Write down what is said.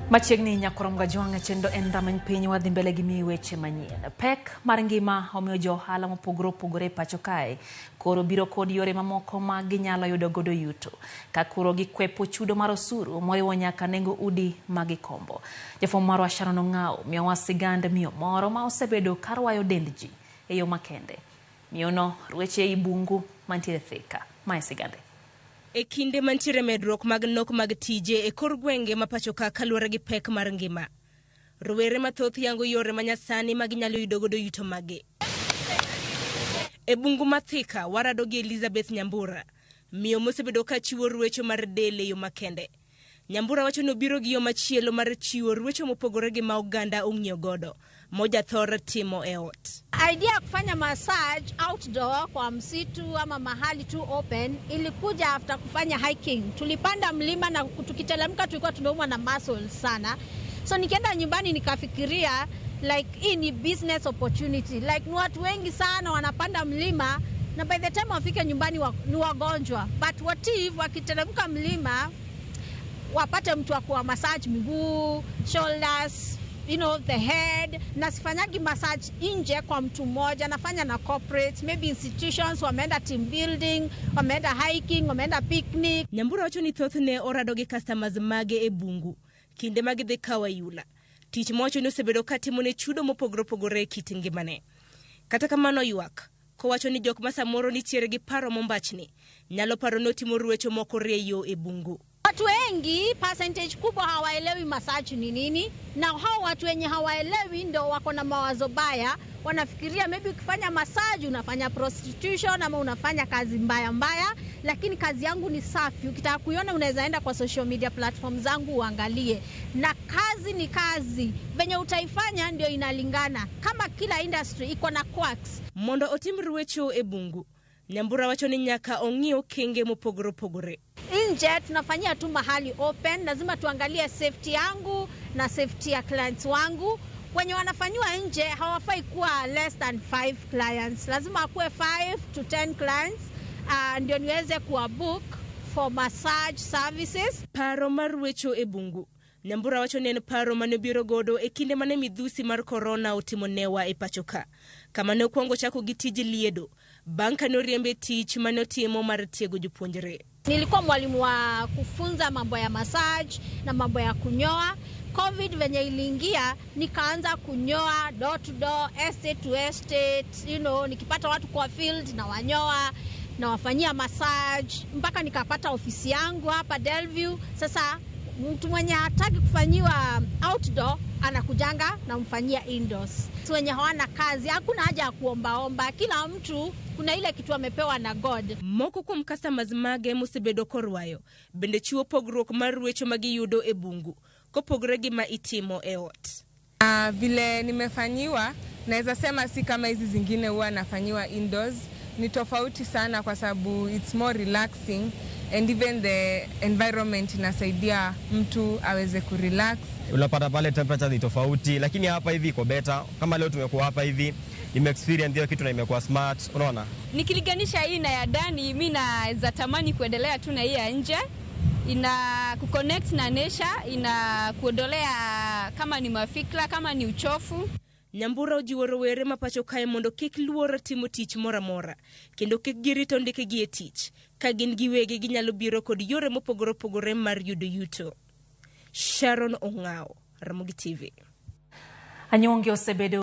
Machiegni nyakorom gajwang' chenro en rameny piny wadhi mbele gi miyi weche manyien. Pek mar ngima omiyo jo ohala mopogore opogore e pacho kae koro biro kod yore mamoko ma ginyalo yudo godo yuto. Ka koro gikwepo chudo mar osuru moriwo nyaka nengo udi ma gikombo. Jafwambo marwa Sharon Ong'awo miyowa sigand miyo moro ma osebedo karwayo dend ji e yo makende. Miyono rweche ei bungu mantiere Thika. Mae sigande. E kinde mantiere medruok mag nok mag tije e kor gwenge ma pachoka kaluwore gi pek mar ngima, rowere mathoth yango yore manyasani ma ginyalo yudo godo yuto maggi. E bungu ma Thika warado gi Elizabeth Nyambura, miyo mosebedo ka chiwo ruecho mar del e yo makende. Nyambura wacho ni obiro gi yo machielo mar chiwo ruecho mopogore gi ma oganda ong'iyo godo, mojathor timo e ot. Idea ya kufanya massage outdoor kwa msitu ama mahali tu open ilikuja after kufanya hiking. Tulipanda mlima na tukiteremka tulikuwa tunaumwa na muscles sana, so nikienda nyumbani nikafikiria like hii ni business opportunity, like ni watu wengi sana wanapanda mlima na by the time wafike nyumbani ni wagonjwa, but what if wakiteremka mlima wapate mtu wa kuwa massage miguu, shoulders, the head. Na sifanyagi massage nje kwa mtu mmoja, nafanya na corporates, maybe institutions, wameenda team building, wameenda hiking, wameenda picnic. Nyambura wacho ni thothne orado gi customers mage e bungu kinde ma gidhi kawo ayula. Tich mowacho ni osebedo ka timone chudo mopogore opogore e kit ngimane. Kata kamano ywak kowacho ni jok ma samoro nitiere gi paro mombachni nyalo paro ni otimo ruecho moko rieyo e bungu. Watu wengi, percentage kubwa hawaelewi massage ni nini, na hao watu wenye hawaelewi ndo wako na mawazo baya, wanafikiria maybe ukifanya massage unafanya prostitution ama unafanya kazi mbaya mbaya, lakini kazi yangu ni safi. Ukitaka kuiona unaweza enda kwa social media platform zangu uangalie. Na kazi ni kazi, venye utaifanya ndio inalingana. Kama kila industry iko na quirks. Mondo otim ruecho e bungu, Nyambura wacho ni nyaka ong'i okenge mopogore opogore. Nje tunafanyia tu mahali open, lazima tuangalie safety yangu na safety ya clients wangu. Wenye wanafanyiwa nje hawafai kuwa less than 5 clients, lazima akuwe 5 to 10 clients ndio niweze kuwa book for massage services. Paro mar ruecho e bungu, Nyambura wacho ni en paro mane obiro godo e kinde mane midhusi mar korona otimo newa e pacho ka, kama ne okwongo chako gi tij liedo bang' kane oriembe tich mane otimo mar tiego jopuonjre. Nilikuwa mwalimu wa kufunza mambo ya massage na mambo ya kunyoa. COVID venye iliingia nikaanza kunyoa door to door, estate to estate, nikipata watu kwa field na wanyoa na wafanyia massage mpaka nikapata ofisi yangu hapa Delview. Sasa mtu mwenye hataki kufanyiwa outdoor anakujanga na mfanyia indoors. Wenye hawana kazi hakuna haja ya kuombaomba, kila mtu kuna ile kitu amepewa na God. Moko kuom customers mage mosebedo korwayo bende chiwo pogruok mar ruecho ma giyudo e bungu kopogore gi ma itimo e ot. Vile nimefanyiwa naweza sema si kama hizi zingine huwa nafanyiwa indoors. Ni tofauti sana kwa sababu it's more relaxing and even the environment inasaidia mtu aweze kurelax. Unapata pale temperature ni tofauti, lakini hapa hivi iko better. Kama leo tumekuwa hapa hivi, nime experience hiyo kitu na imekuwa smart, unaona? Nikilinganisha hii na ya ndani, mi naweza tamani kuendelea tu na hii ya nje. Ina kuconnect na nature, ina kuondolea kama ni mafikra, kama ni uchofu. Nyambura ojiwo rowere ma pacho kae mondo kik luor timo tich moro amora kendo kik girito ndikgi e tich ka gin giwegi ginyalo biro kod yore mopogore opogore mar yudo yuto. Sharon Ong'awo, Ramogi TV. Anyuonge osebedo